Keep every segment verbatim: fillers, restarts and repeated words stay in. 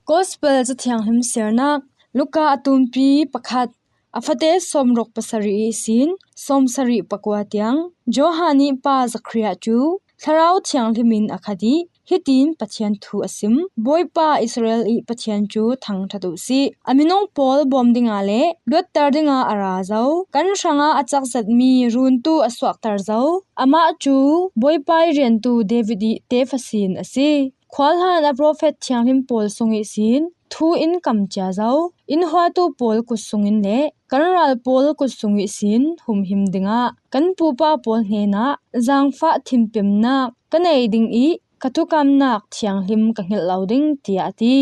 Gospel Cathianghlim siarnak, Luka a tunpi pakhat, a fate sawmruk pasarih ihsin sawmsarih pakua tiang. Johan ih pa Zakaria cu Thlarau Thianghlim in a khat ih hitin Pathian thu a sim: Bawipa, Israel ih Pathian cu thangṭhat uh sih. A minung pawl bawm dingah le luatter dingah a ra zo. Kan hrangah a cakzatmi runtu a suahter zo. Amah cu Bawipa ih riantu David ih tefa sin a si. Khuahlan a profet thianghlim pawl sung ihsin thu in kam cia zo. Innhuatu pawl kut sungin le kan ral pawl kut sung ihsin humhim dingah kan pupa pawl hnenah zaangfah thinpimnak ka nei ding ih ka thukamnak thianghlim ka hngilh lo ding, tiah a ti.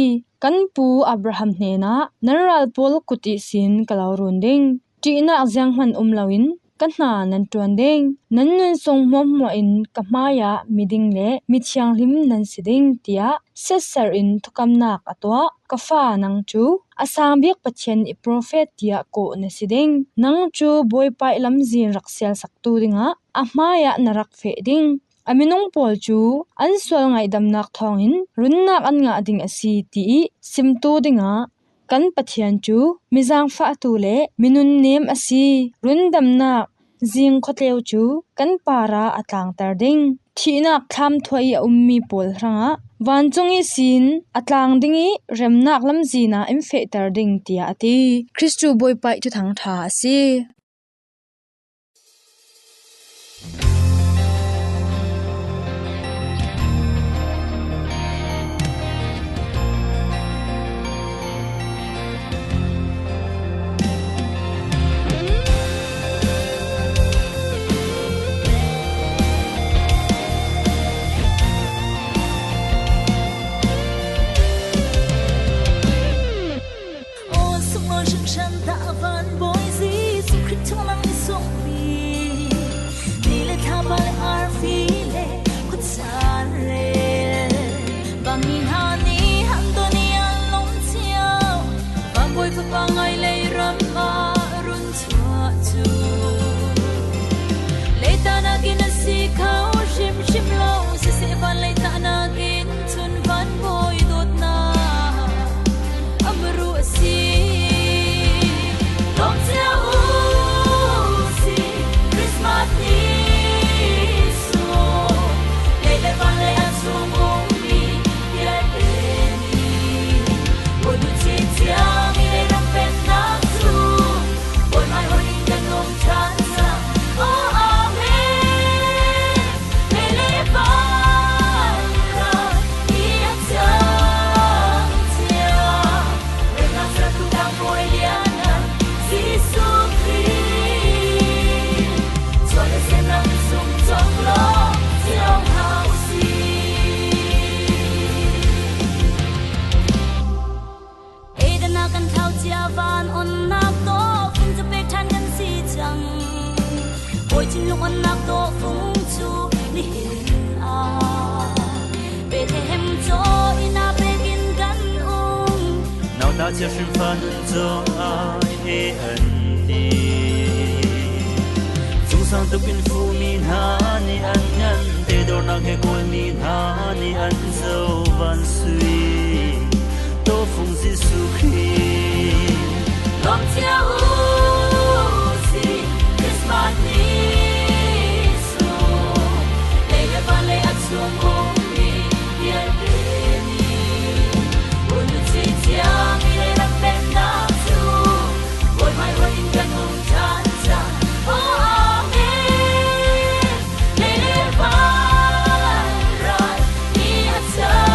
Kan pu Abraham hnenah nan ral pawl kut ihsin ka lo run ding. Ṭihnak zianghman um loin ka hna nan ṭuan ding. Nan nun sung hmuahhmuah in ka hmaiah miding le mithianghlim nan si ding, tiah siatser in thukamnak a tuah ka fa nang cu a sangbik Pathian ih profet tiah kawh na si ding. Nang cu Bawipa ih lamzin rak sialsaktu dingah a hmaiah na rak feh ding. A minung pawl cu an sual ngaihdamnak thawngin runnak an ngah ding a si, tiih simtu dingah kan Pathian cu mi zaangfahtu le mi nunnem a si. Rundamnak zing khuatleu cu kan parah a tlangter ding. Thihnak thlamthuah ih a ummi pawl hrangah vancung ihsin a tlang ding ih remnak lamzin ah in fehter ding, tiah a ti. Khristu Bawipa ih Thuthang ṭha a si. Aw sunglawi hringhran dah van bawi Jesuh Khrih thunglang i sungmi, ni le thla, pa le arfi le khuacaan rel, vanmi hna nih an ton ih an lawm cio. Van bawi Fapa ngai lei ram ah run chuah cu, leitah nakin a si kho hrimhrim lo, siseh, van leitah nakin cun van bawi dawtnak a muru a si. Lawm cio u si, Christmas ni sung, lei le van lei a chung ummi vialte nih buai duh cin ciang i lei ram pennak cu buai hmaihoi in kan um ṭhan cang. Oh, amen. Lei le van ram i a cang cia, remnak sertu tangbawi lianngan Jesuh Khrih, chuah le sem nang sung cawk law cio hna u si. Eden ah kan thlau cia van onnak dawhfung cu pek ṭhan kan si cang. Bawi thinlung onnak dawhfung cu nihin ah Bethlehem caw inn ah pek in kan um. Nauta cia hrimfa nun caw ai he an ti. Cungsang tuk in fumi hna nih an ngan, te dornak he kawlmi hna nih an zoh. Van sui dawhfung Jesuh Khrih. Lawm cio u si, Christmas ni sung, lei le van lei a chung ummi vialte nih buai duh cin ciang i lei ram pennak cu buai hmaihoi in kan um ṭhan cang. Oh, amen. Lei le van ram i a cang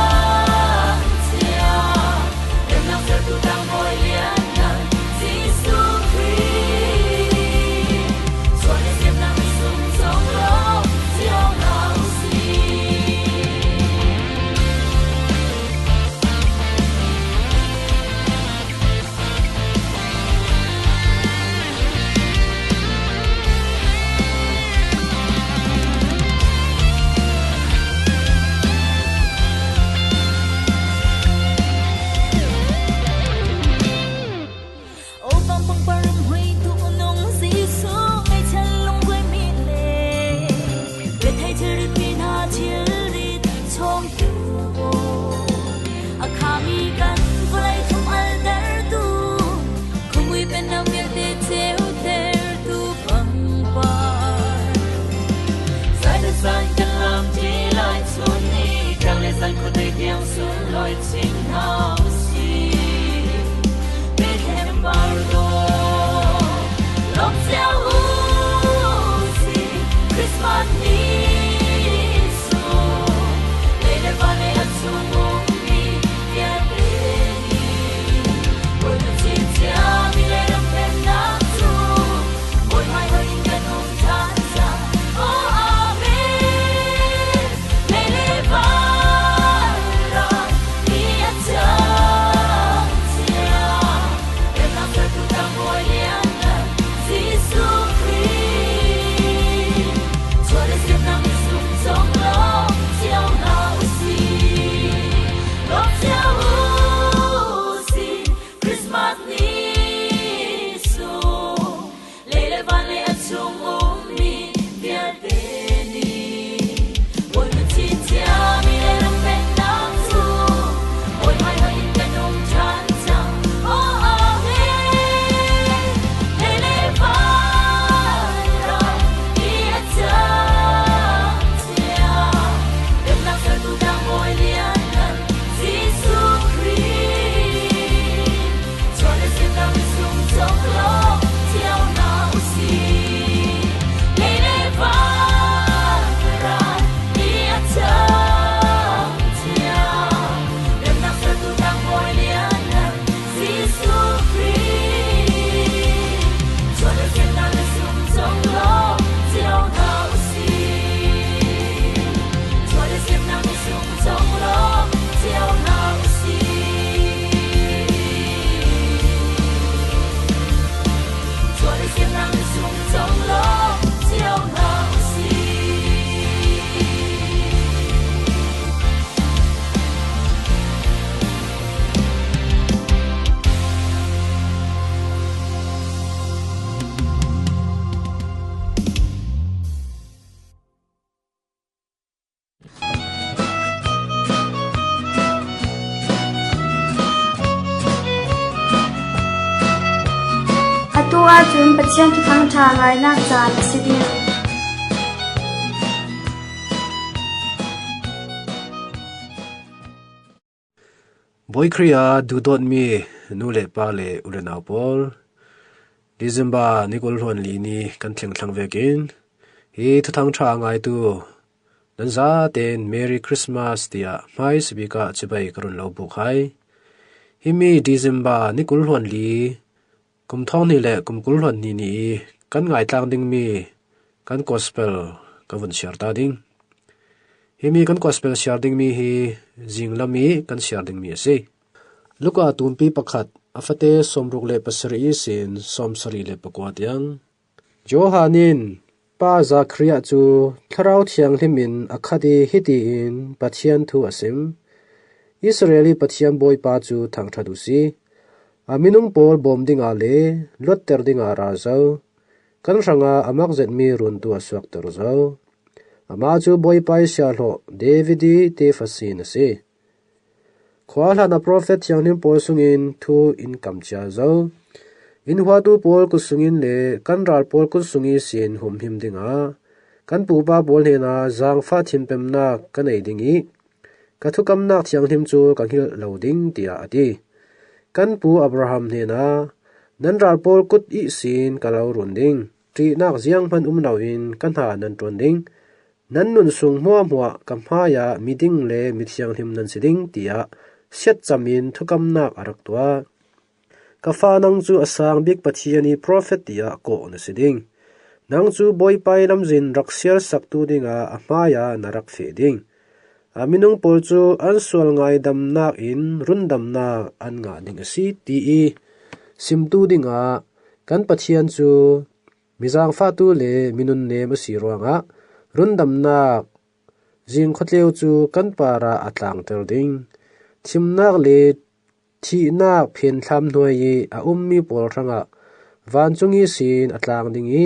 Atu ahcun Pathian Thuthang ṭha ngainak caan a si ding. Bawi Khrih ah duhdawtmi nu le pa le u le nau pawl, December ni kul hluan li ni kan thleng thlang vekin hi Thuthang ṭha ngaitu nan zaten Merry Christmas tiah hmaisabik ah cibai ka run lo buk hai. Himi December ni kul hluan li kum thawng hnih le kum kul hluan hnih ni i kan ngaitlang dingmi kan gospel ka vun siar ta ding. Himi kan gospel siar dingmi hi zinglam i kan siar dingmi a si. Luka tumpi pakhat, a fate sawmruk le pasarih ihsin sawmsarih le pakua tiang. Johan in Pa Zakaria cu Thlarau Thianghlim in a khat i hiti in Pathian thu a sim: Israel i Pathian Bawipa cu thangṭhat u si. A minung pawl bawm dingah le luatter dingah a ra zo. Kan hrangah a mak zetmi runtu a suakter zo. Amah cu Bawipa i siahlawh David i tefa sin a si. Khua hlan a profet thianghlim pawl sungin thu in kam cia zo. In huatu pawl kut sungin le kan ral pawl kut sung ihsin humhim dingah kan pupa pawl hnenah zaangfah thimpemnak ka nei ding i ka thukamnak thianghlim cu ka hngilh lo ding, tiah a ti. Kan pu Abraham hnenah, nan ral pawl kut ihsin ka lo run ding, ṭihnak zianghman um loin ka hna nan ṭuan ding, nan nun sung hmuahhmuah ka hmaiah miding le mithianghlim nan si ding, tiah siatcam in thukamnak a rak tuah. Ka fa, nang cu a sang bik Pathian i profet tiah kawh na si ding. Nang cu Bawipa i lamzin rak sialsaktu dingah a hmaiah na rak feh ding. A minung pawl cu an sual ngaidamnak in rundamnak an ngah ding a si, ti i simtu dingah kan Pathian cu mi zaangfahtu le mi nunnem a si ruangah rundamnak zing khuatleu cu kan parah a tlangter ding. Thimnak le thihnak phenthlam hnuai i a ummi pawl hrangah vancung ihsin a tlang ding i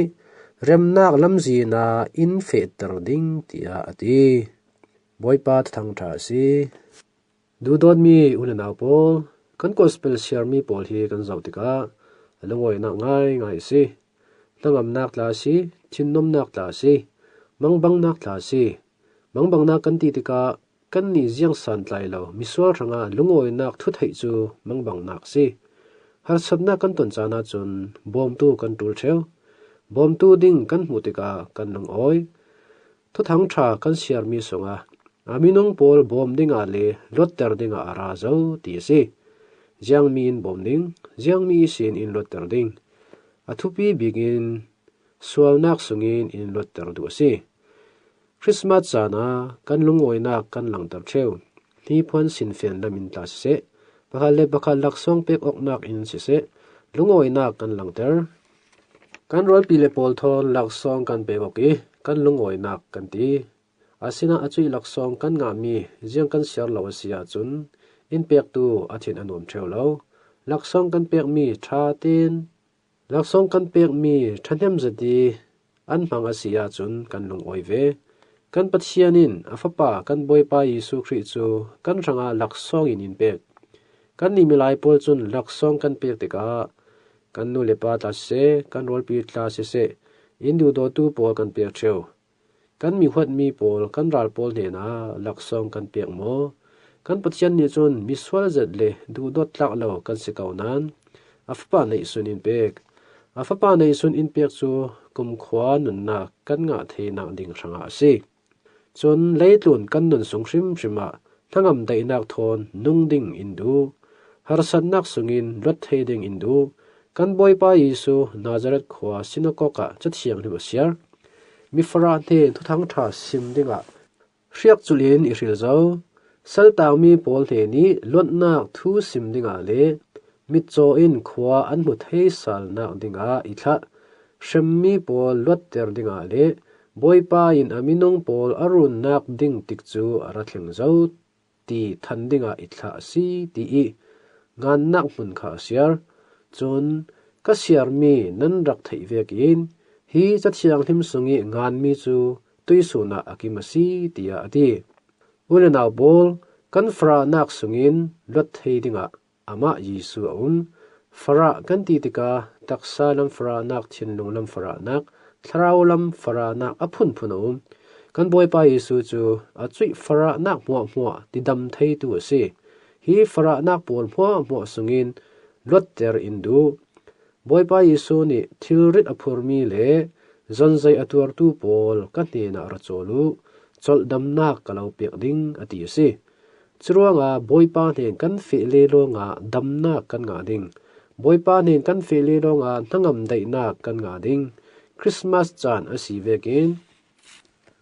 remnak lamzin ah in fehter ding, tiah a ti. Bawipa Thuthang ṭha a si. Duhdawtmi u le nau pawl, kan gospel siarmi pawl hi kan zoh tikah a lungawinak ngaingai a si. Hnangamnak tla a si, thinnuamnak tla a si, mangbangnak tla a si. Mangbangnak kan ti tikah kannih ziangsan tlai lo misual hranga lungawinak thutheih cu mangbangnak a si. Harsatnak kan ton caan ahcun bawmtu kan ṭul ṭheu. Bawmtu ding kan hmuh tikah kan lungawi. Thuthang ṭha kan siarmi sungah a minung pawl bawm dingah le luatter dingah a ra zo ti a si. Ziangmi in bawm ding, ziangmi ihsin in luatter ding. A thupi bikin sualnak sungin in luatter duh a si. Christmas caan ah kan lungawinak kan langter ṭheu. Hnipuan sinfian lam in tla siseh, pakhat le pakhat laksawng pek awknak in siseh, lungawinak kan langter. Kan rualpi le pawl thawn laksawng kan pek awk i kan lungawinak kan ti. Asinain a cuih laksawng kan ngahmi ziang kan siar lo a si ahcun in pektu a thin a nuam ṭheu lo. Laksawng kan pekmi ṭha tein, laksawng kan pekmi ṭhahnem zet i an hmang a si ahcun kan lungawi ve. Kan Pathian in a Fapa kan Bawipa Jesuh Khrih cu kan hrangah laksawng in in pek. Kannih milai pawl cun laksawng kan pek tikah kan nu le pa tla siseh, kan rualpi tla siseh, in duhdawtu pawl kan pek ṭheu. Kan mi huatmi pawl, kan ral pawl hnenah laksawng kan pek maw? Kan Pathian nih cun misual zet le duhdawt tlak lo kan si ko nain a Fapa neihsun in pek. A Fapa neihsun in pek cu kumkhua nunnak kan ngah theinak ding hrangah a si. Cun leitlun kan nun sung hrimhrim ah hnangam daihnak thawn nung ding in duh. Harsatnak sungin luat thei ding in duh. Kan Bawipa Jesuh Nazareth khua sinagog ah Cathiang hnu a siar. Mi farah hnen thuthang ṭha sim dingah hriakculh in i hril zo. Saltangmi pawl hnen i luatnak thu sim dingah le mitcaw in khua an hmu thei salnak dingah i thlah. Hremmi pawl luatter dingah le Bawipa in a minung pawl a runnak ding tikcu a ra thleng zo ti than dingah i thlah a si, ti i ngannak hmun kha a siar. Cun ka siarmi nan rak theih vekin hi Cathiang hlim sung i nganmi cu tuisun ah a kim a si, tiah a ti. U le nau pawl, kan farahnak sungin luat thei dingah amah Jesuh a um. Farah kan ti tikah taksa lam farahnak, thinlung lam farahnak, thlarau lam farahnak a phunphun a um. Kan Bawipa Jesuh cu a cuih farahnak hmuahhmuah tidam theitu a si. Hi farahnak pawl hmuahhmuah sungin luatter in duh. Bawipa Jesuh nih thilrit a phurmi le zonzei a tuartu pawl ka hnenah ra cawl uh, colh damnak ka lo pek ding, a ti a si. Curuangah Bawipa hnen kan feh le lawngah damnak kan ngah ding. Bawipa hnen kan feh le lawngah hnangam daihnak kan ngah ding. Christmas caan a si vekin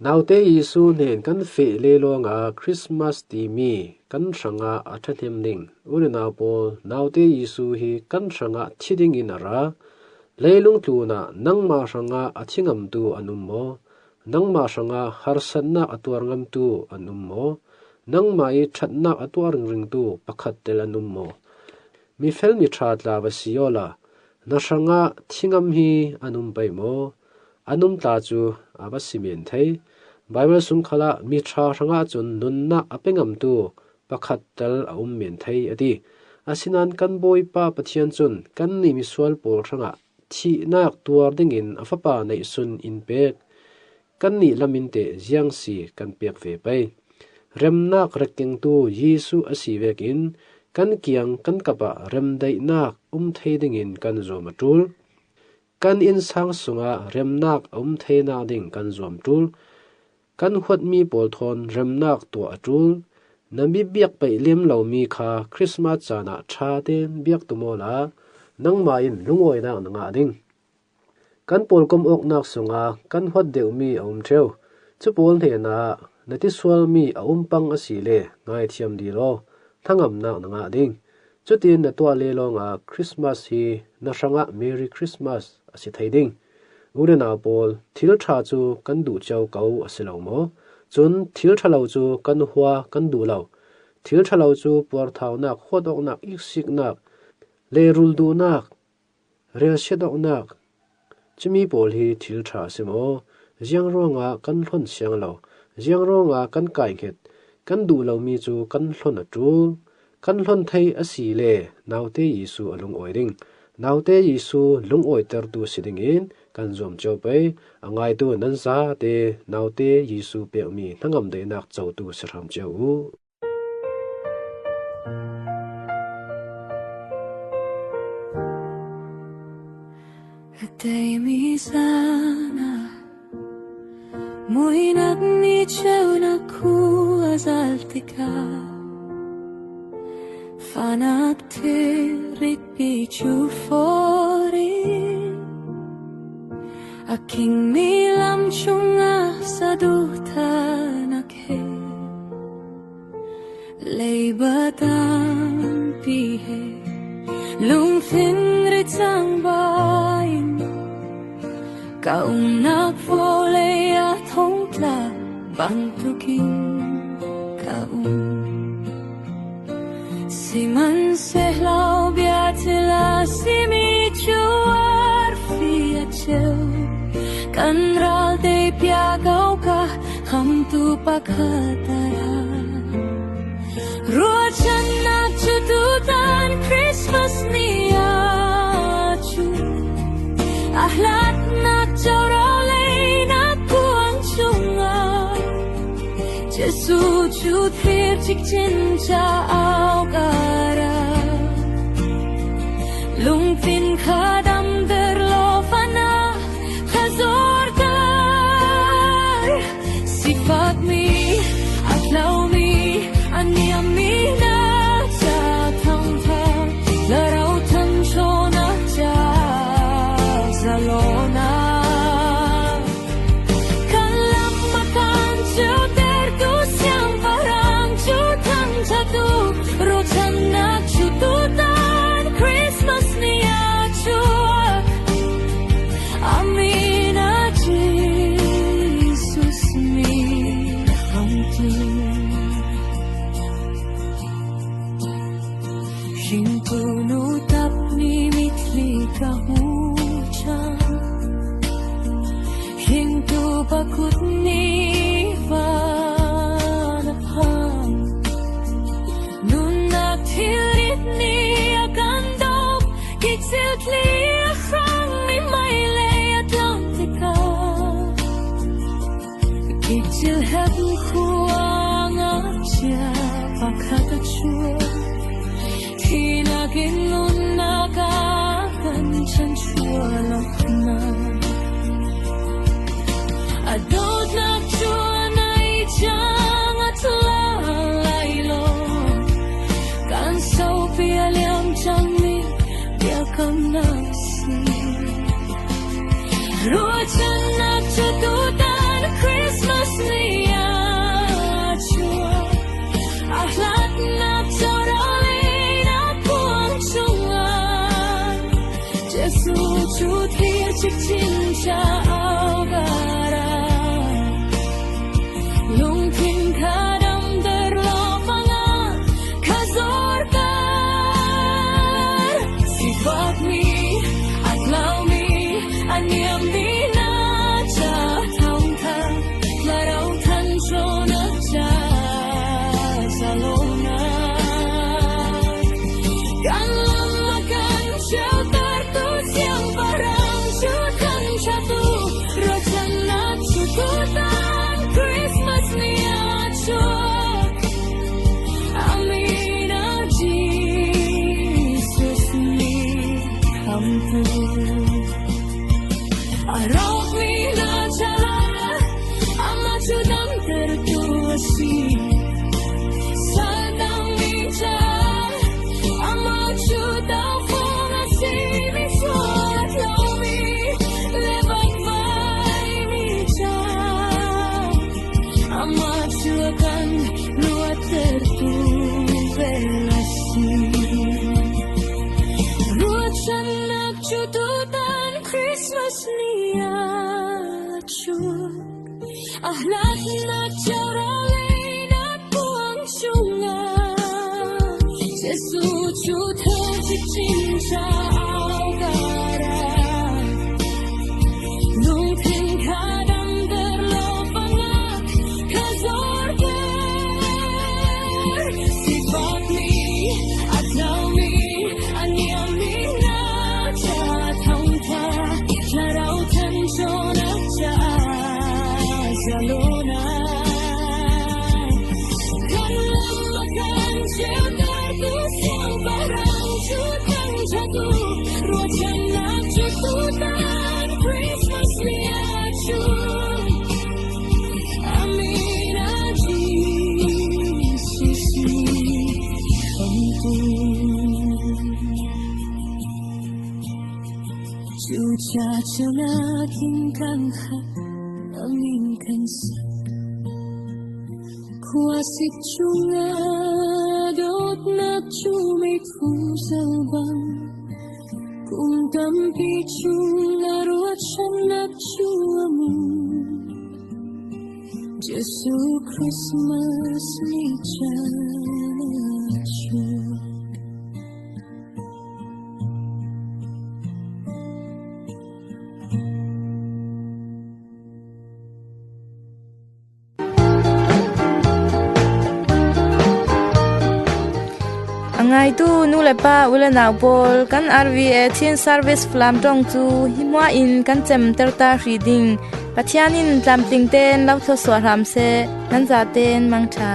naute Jesuh hnen kan feh le lawngah Christmas timi kan hrangah a ṭhahnem ding. U le nau pawl, naute Jesuh hi kan hrangah thi dingin a ra. Leilung tlunah nangmah hrangah a thingamtu an um maw? Nangmah hrangah harsatnak a tuar ngamtu an um maw? Nangmah i ṭhatnak a tuar ringringtu pakhat tel an um maw? Mifel miṭha tla va si awla na hrangah thingam hi an um pei maw? An um tla cu a va si men thei. Baibal sung khalah miṭha hrangah cun nunnak a pe ngamtu pakhat tal a um men thei, a ti. Asinain kan Bawipa Pathian cun kannih misual pawl hrangah thihnak tuar dingin a Fapa neihsun in pek. Kannih lam in teh ziang si kan pek ve pei. Remnak rekkengtu Jesuh a si vekin kan kiang kan kap ah remdaihnak um thei dingin kan zuam a ṭul. Kan innsang sungah remnak a um theinak ding kan zuam ṭul. Kan huatmi pawl thawn remnak tuah a ṭul. Na mi biak peih lem lomi kha Christmas caan ah ṭha tein biak tum awla nangmah in lungawinak na ngah ding. Kan pawlkom awknak sungah kan huat deuhmi a um ṭheu. Cu pawl hnenah na tisualmi a um pang a si le ngaithiam dih law, hnangamnak na ngah ding. Cutin na tuah le lawngah Christmas hi na hrangah Merry Christmas a si thei ding. U le nau pawl, thil ṭha cu kan duh cio ko a si lo maw? Cun thil ṭha lo cu kan hua kan duh lo. Thil ṭha lo cu puarthaunak, huat awknak, iksiknak, le rul duhnak, relsiat awknak, cumi pawl hi thil ṭha a si maw? Ziang ruangah kan hlon siang lo, ziang ruangah kan kaihnget, kan duh lomi cu kan hlon a ṭul. Kan hlon thei a si le naute Jesuh a lungawi ding. Naute Jesuh lungawitertu si dingin kan zuam cio pei. A ngaitu nan zate naute Jesu pekmi hnangam deihnak cotu si hram cio uh. Teimi zan ah muinak ni ceunak khu a zal tikah fanak thilrit pi cu fori a kingmi lam cungah saduhthah na khe. Leiba tampi he lungfin ricang bain ka umnak vawlei a thongtla bantukin ka um. Siman sehlau bia tila simi cuar fia ceu kan ral te pia kau ka hamtu pakhat a ra. Ruachannak cu tutan Christmas ni ah cu a hlatnak corau leinak kuang cungah Jesu cu thlir cikcin cauk a ra. Lungfin kha damter lo fana kha zorter sifakmi a tlaumi a niammi na ca thangthang la rau than caw na ca zalona. Kan lam a kan ceutertu siangpahrang cu thangṭhatu ruachannak cu tutan Christmas ni ah cuak a min ah Jesu mi hramtu. Hringtu nu tapni mitthli ka hmu cang. Hringtu pakut ni van a phang. Nunnak thilrit ni a kan dawp. Kicil thli a hrang mi mai le a tlang tikah kicil hep khuang ah cia pakhat a chuak. Thihnak in nunnak ah kan chan chuak lo hna. A dawtnak cu a nai cang a tla lai lo. Kan sopi a liam cangmi biakamnak si. Ruachannak cu tutan Christmas ni ah cuak. A hlatnak corau leinak kuang cungah Jesu cu thlir cikcin cauk a ra. Lungthin kha damter lo fangah kha zorter sifakmi a tlaumi a niammi na ca thawngthang. Thlarau than caw na ca zalona. Kan lam a kan ceutertu siangpahrang cu thangṭhatu ruachannak cu tutan Christmas ni ah cuak. A min ah Jesu mi hramtu. A rawkmi na caah amah cu damtertu a si. Saltangmi caah amah cu taufawng a si. Misual a tlaumi le vakvaimi caah amah cu a kan luattertu vel a si. Ruachannak cu tutan Christmas ni ah cuak. A hlatnak corau leinak kuang cungah Jesu cu thlir cikcin cauk a ra. Lungthin kha damter lo fangah kha zorter sifakmi a tlaumi a niammi na ca thawngthang. Thlarau than Cuna king kang khat a min kan sak. Khua sit cunga dawtnak cu meikhu sal bang. Kum tampi cunga ruat sannak cu a mu. Jesu Christmas ni cun a cu. A ngaitu nu le pa u le nau pawl, kan R V A Chin Service Falam ṭong cu hi hmuah in kan cemter ta hrih ding. Pathian in tlamtling tein lo thluasuah hram seh, nan zatein mangṭha.